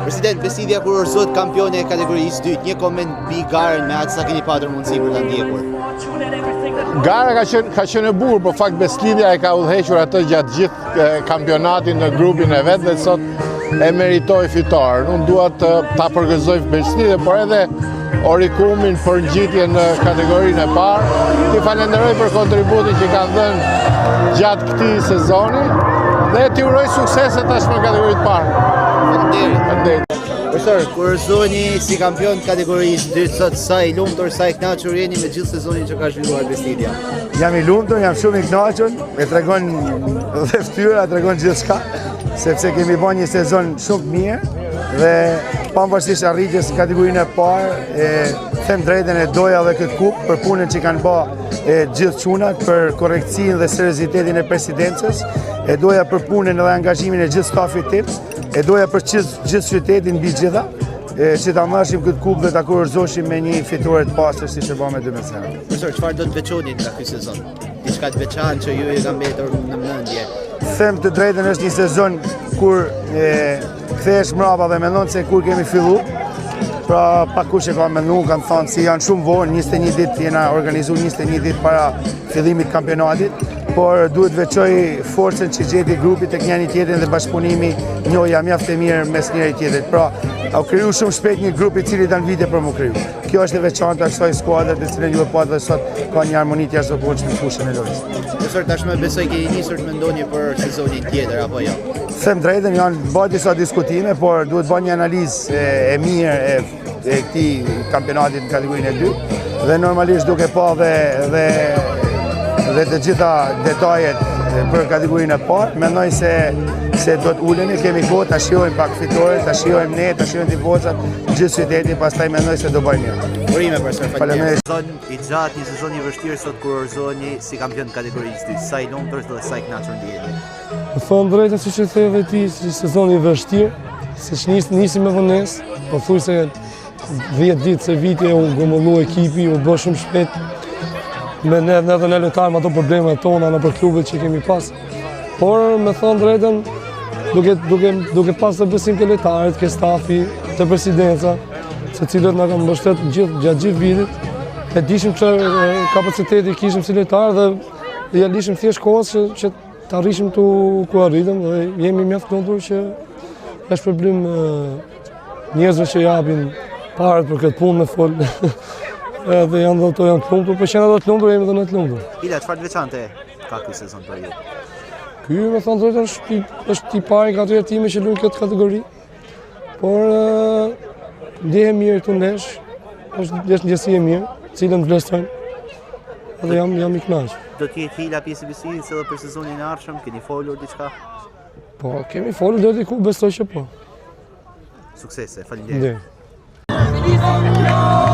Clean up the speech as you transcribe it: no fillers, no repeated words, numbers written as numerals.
President, Besëlidhja kurorëzohet kampione e kategorisë dytë, një koment mbi garën me atë sa keni patur mundësi për ta ndjekur. Gara ka qenë ka qenë e bukur, por fakt Besëlidhja e ka udhëhequr atë gjatë gjithë kampionatin në grupin e vet dhe sot e meritoi fitoren. Unë dua të ta përgëzoj Besëlidhjen, por edhe Orikumin për ngjitjen në kategorinë e parë. T'i falenderoj për kontributin që kanë dhënë gjatë këtij sezoni dhe t'i uroj suksese tashmë në kategorinë e parë. Faleminderit. Faleminderit. Profesor, kurorëzoheni si kampion të kategorisë dytë sot, sa i lumtur, sa i kënaqur jeni me gjithë sezonin që ka zhvilluar Besëlidhja. Jam i lumtur, jam shumë i kënaqur, e tregon dhe fytyra, tregon gjithçka, sepse kemi bërë një sezon shumë të mirë dhe pavarësisht arritjes në kategorinë e parë, e them drejtën e doja dhe këtë kupë për punën që kanë ba e gjithë çunat për korrektësinë dhe seriozitetin e presidencës, e doja për punën dhe angazhimin e gjithë stafit tim, e doja për gjithë, gjithë qytetin mbi gjitha, e, që ta marrshim këtë kupë dhe ta kurorëzoshim me një fitore të pastër siç e bëmë 2-0. Profesor, çfarë do të veçoni nga ky sezon? Diçka të veçantë që ju ju ka mbetur në mendje. Them të drejtën është një sezon kur e, kthehesh mbrapa dhe mendon se kur kemi fillu, pra pak kush e ka mendu, kanë thonë si janë shumë vonë, 21 ditë jena organizu 21 ditë para fillimit kampionatit, por duhet veçoj forcën që gjeti grupi tek njëri tjetrin dhe bashkëpunimi njohja mjaft e mirë mes njëri tjetrit. Pra, u kriju shumë shpejt një grup i cili dan vite për mu kriju. Kjo është e veçanta e kësaj skuadre të cilën ju e patë dhe sot ka një harmoni të jashtëzakonshme në fushën e lojës. Profesor, tashmë besoj keni nisur të mendoni për sezonin tjetër apo jo? Them drejtën, janë bërë disa diskutime, por duhet bërë një analizë e, e mirë e, e këtij kampionatit në kategorinë e dytë dhe normalisht duke pa dhe dhe dhe të gjitha detajet për kategorinë e parë, mendoj se se do të ulemi, kemi kohë ta shijojmë pak fitoren, ta shijojmë ne, ta shijojmë tifozat, gjithë qyteti, pastaj mendoj se do bëjmë mirë. Urime profesor, faleminderit. Sezon i gjatë, një sezon i vështirë sot kurorëzoheni si kampion të kategorisë dytë. Sa i lumtur dhe sa i kënaqur ndiheni? Me thonë drejtën siç e the edhe ti, si sezon i vështirë, se që nis, nisi me vonesë, po thuj se 10 ditë se viti u grumullu ekipi, u bë shumë shpejt, me ne edhe ne lojtarë me ato problemet tona nëpër klubet që kemi pas. Por me thonë drejtën, duke, duke, duke pas të besim ke lojtarët, ke stafi, te presidenca, të cilët na kanë mbështet gjithë, gjatë gjithë vitit, e dishim që kapaciteti kishim si lojtarë dhe ja lishim thjesht kohës që, që të arrishim tu ku arritëm dhe jemi mjaft të lumtur që ja shpërblim njerëzve që japin paret për këtë punë me fol. edhe janë dhe ato janë të lumtur, po që janë ato të lumtur, jemi dhe ne të lumtur. Ila, çfarë të veçante ka ky sezon për ju? Ky, me thonë drejtën, është, është i pari në karrierën time që luaj këtë kategori. Por ndjehem mirë këtu në Lezhë, është është ndjesi e mirë, cilën vlerësojmë. Dhe jam jam i kënaqur. Do të jetë Hila pjesë e Besëlidhjes edhe për sezonin e ardhshëm, keni folur diçka? Po, kemi folur deri diku, besoj që po. Suksese, faleminderit. Faleminderit.